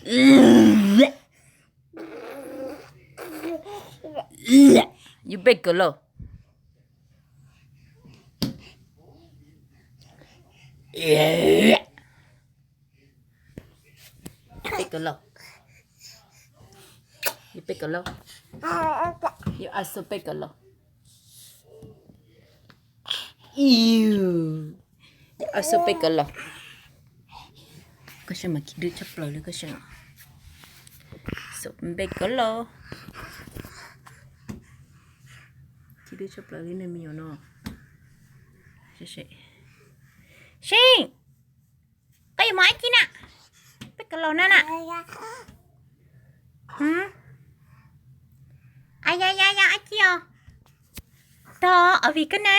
Yuav peb kawm los? Peb kawm los? Yuav peb kawm los? Yuav a xo peb kawm los? Yuav a xo peb kawm los? Koj saib mas khib dwb tshaj plaws li koj saib. Xo peb kawm los? Khib dwb tshaj plaws li nej me nyuam no. Seb, koj yuav mus dab tsi na? Peb kawm los na na. A ya ya ya, dab tsi os? Tog, Avis koj na.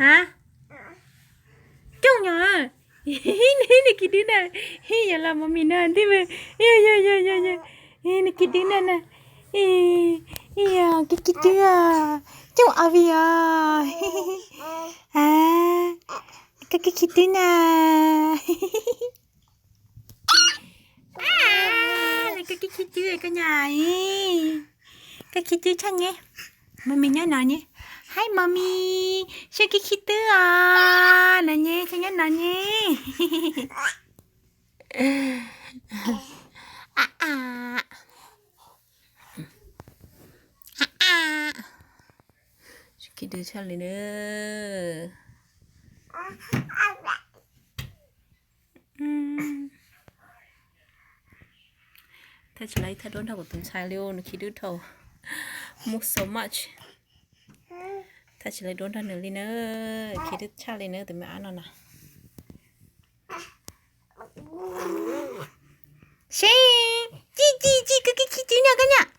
Ha, coob nyog. Nws khib dwb na. Yog los Mami na tib, yog yog yog yog, nws khib dwb na na. Yog koj khib dwb, coob Avis os. A, koj khib dwb na. Koj khib dwb koj nyab. Koj khib dwb tshaj nyeb. Mami nyob no nyeb. Hi Mami, saib koj khib dwb os. No nyeb, saib nyob no nyeb. A a, a a, khib dwb tshaj li na. Thaj tsis laib thaj duab nrog kuv tus ntxhais li, nws khib dwb dhau. Mus so much. Thaj tsis laib duab nrog nws li na. Khib dwb tshaj li na tus me ab no na. Seb, ci ci ci, koj khib dwb na koj nyab.